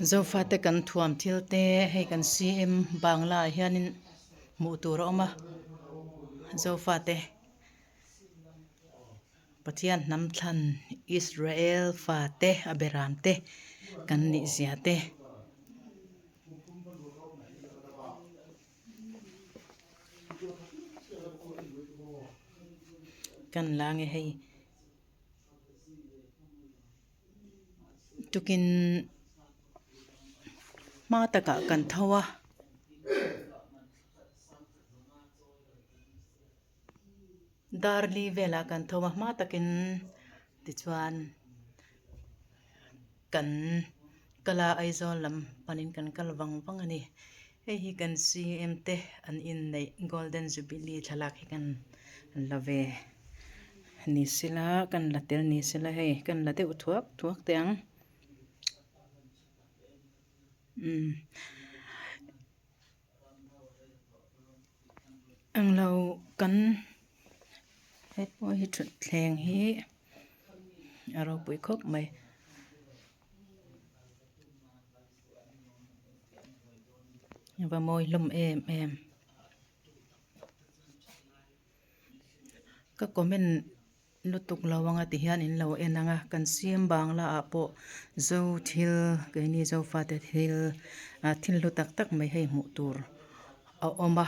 Zofate kan thuam thil te hei kan CM bangla ah hianin hmuh tur a awm a Zofate Pathian hnam thlan Israel fate a beram te kan nih zia te. Kan la nge hei tukin hma takah kan tho a. Darli velah kan tho a hma takin tichuan kan kal a Aizawl lam panin kan kal vang vang a ni. Hei hi kan CM te an inneih Golden Jubilee thlalak hi kan la ve ni sila kan la tel ni sila hei kan la deuh thuak thuak teh ang umm. Englo kan he pawh hi thutthleng hi a ropui khawp mai. A va mawi hlawm em em. Ka comment lutuk lo anga ti hian in lo en ang a kan siam bangla ah pawh zo thil keini zofate thil ah thil hlu tak tak mai hei hmuh tur a awm a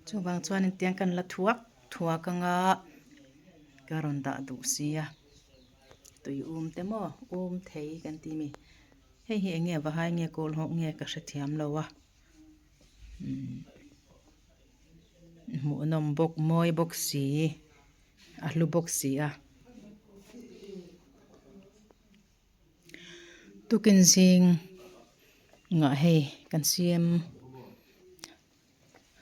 chuvang chuan tiang kan la thuak thuak anga ka rawn dah duh sia tui um te maw um thei kan tih mi hei hi eng nge vahai nge kawl hawk nge ka hrethiam lo a umm. Hmuhnawm bawk mawi bawk si a hlu bawk si a. Tukin zing ngah hei kan siam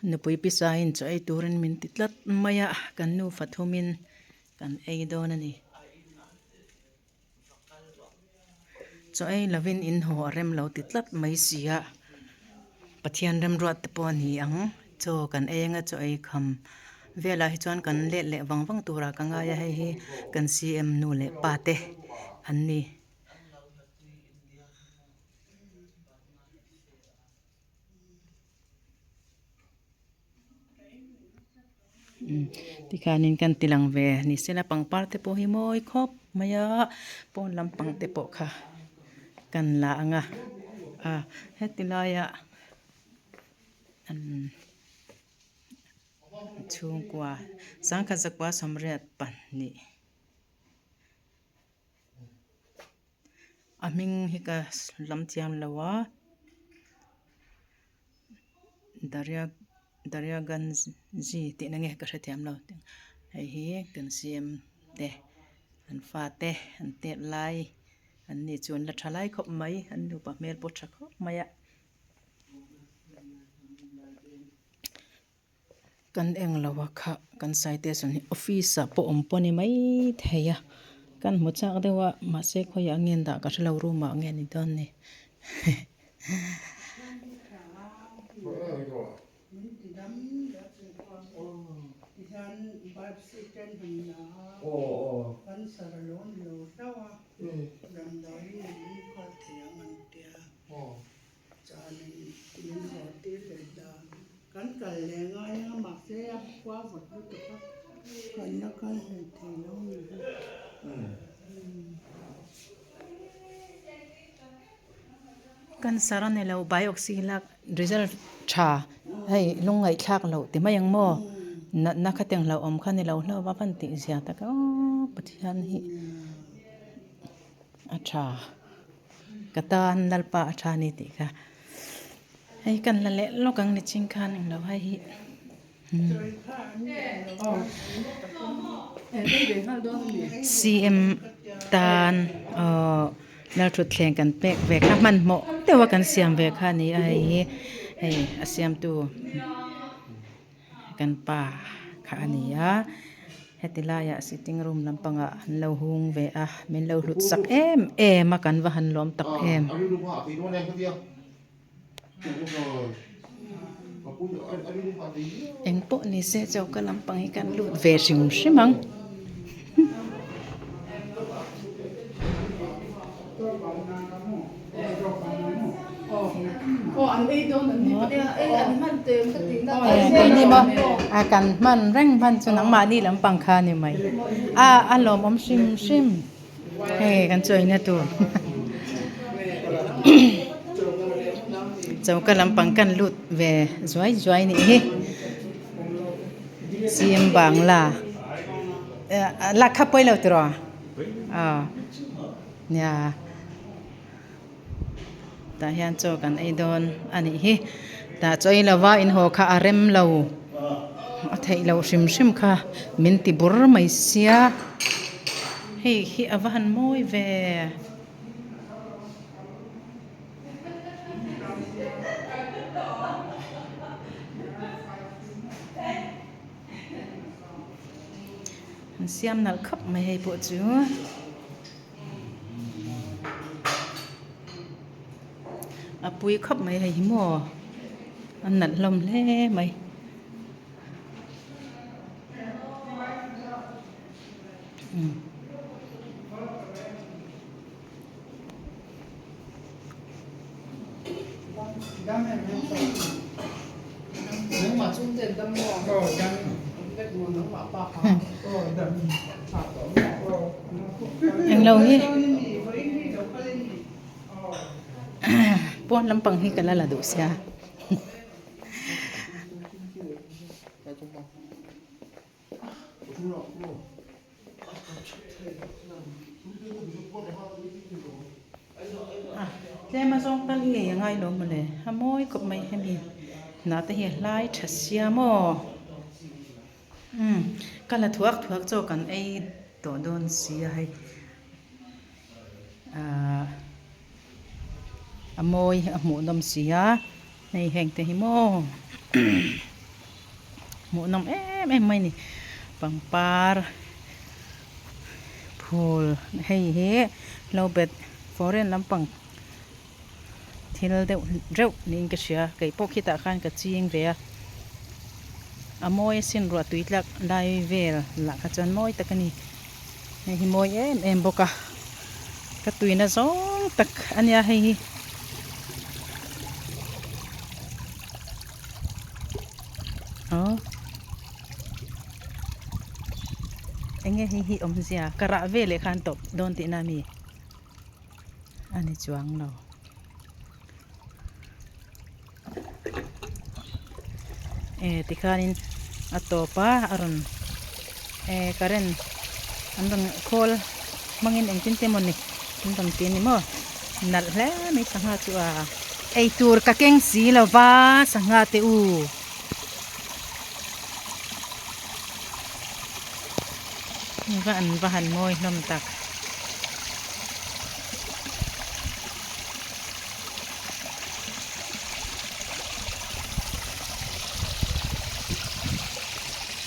nupui pisa in chaw ei turin min ti tlat mai a kan nufa thumin kan ei dawn a ni. Chaw ei lovin in haw a rem lo ti tlat mai si a, Pathian remruat te pawh a ni ang, chaw kan ei anga chaw ei kham velah hi chuan kan let leh vang vang turah ka ngai a, hei hi kan CM nu leh pa te an ni. Tikhanin kan ti lang ve ni sela pangpar te pawh hi mawi khawp mai a pawn lampang te pawh kha kan la ang a a heti laia umm chhungkua sangkhat zakua 82. A hming hi ka lam thiam lo a Darya Daryaganj tihna nge ka hrethiam lo hei hi kan siam te an fate an tet lai an ni chu an la tha lai khawp mai an nupa hmel pawh tha khawp mai a. Kan eng lo a kha kan citation hi office ah pawh awm pawh a ni maithei a kan hmu chak deuh a mahse khawiah nge an dah ka hrelo room ah nge ni dawn ni. Chuanin min haw tir leh ta. Kan kal leh ngai a, mahse a khua vawt lutuk a, kan la kal hlei thei lo ni hi. Cancer a ni lo, biopsy lak result tha hei lungngaihthlak loh ti mai ang maw? Natna khatiang hlauhawm kha ni lo hlauh va van tih zia tak aw Pathian hi a tha. Ka tan Lalpa a tha ni tih kha hei kan la leh lawk ang ni ching khan englo hei hi CM tan aww Lalthutthleng kan pek ve kha hmanhmawh deuh a kan siam ve kha a ni a hei hi hei a siamtu. Kan pa kha a ni a, heti laiah sitting room lampangah an lo hung ve a, min lo hlut sak em em a kan va han lawm tak em. Eng pawh ni se choka lampang hi kan lut ve hrim hrim ang. Keini maw a kan hman reng hman chu nangmahni lampang kha a ni mai a a lawmawm hrim hrim hei kan chawina tur choka lampang kan lut ve zuai zuai nih hi CM Bangla lak kha pawi lo tiraw aw nia. Tah hian chaw kan ei dawn a nih hi tah chaw ei lova in haw kha a rem lo a theih loh hrim hrim kha min ti bur mai sia hei hi a va han mawi ve. An siam nalh khawp mai hei pawh chu. A pui khawp mai hei hi maw a nalh hlawm hle mai. Englo hi pawn lampang hi ka la la duh sia. Tlem a zawng tal hi ei a ngai lo mawle a mawi khawp mai hemi hnah te hi a hlai tha sia maw umm ka la thuak thuak chaw kan ei tawh dawn sia hei ahh a mawi a hmuh nawm sia hei heng te hi maw hmuh nawm em em mai a ni pangpar phul hei hi lo bet foreign lampang thil deuh reuh niin ka hria kei pawh khitah khan ka ching ve a a mawi asin ruah tui tlak lai vel lah kha chuan mawi tak a ni hei hi mawi em em bawk a ka tuina zawng tak a nia hei hi. Aw enge hei hi awmzia ka rah veleh khan tawp dawn tihna a mi a ni chuang lo e tikhanin a tawp a a rawn e current an rawn khawl hmangin engtin te mawni an rawn ti a ni maw nalh hle mai sangha chu a eitur ka keng si lova sangha te u. Va an va han mawi hlawm tak.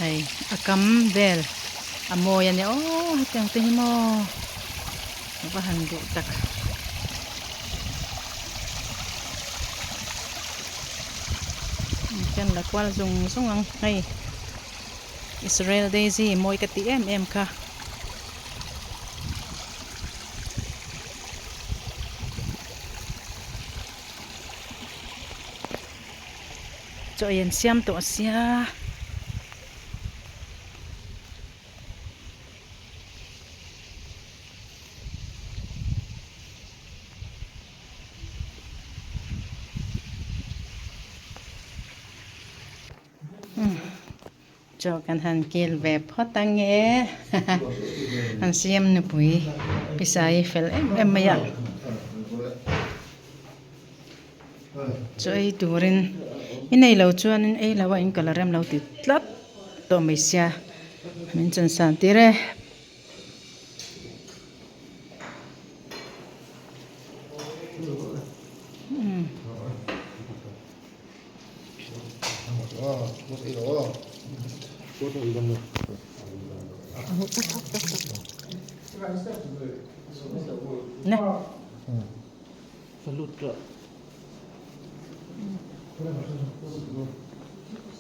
Hei a kam vel a mawi a nia aw hetiang te hi maw va han duh tak. Kan la kual zung zung ang hei Israel daisy mawi ka tih em em kha. Chaw ei an siam tawh sia. Chaw kan han kil ve phawt ange an siam nupui pisa hi fel em em mai a chaw ei turin i nei lo chuanin ei lo a in kal a rem lo ti tlat tawh mai sia min chan san tir e.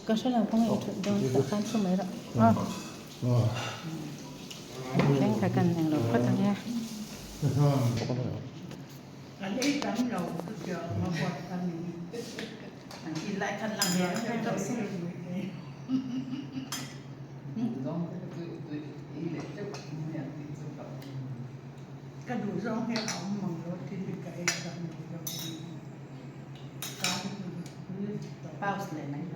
Ka hre lo kawng a that dawn tah khan thu mai rawh a thleng kha kan eng lo phawt ang e. Kan ei tam lo chutiang a huat kha ni. An kil lai khan lang ve reng reng deuh se. Ka duh zawng hi a awm mang lo thil hi ka ei tam lo deuh a ni. Pause leh mai.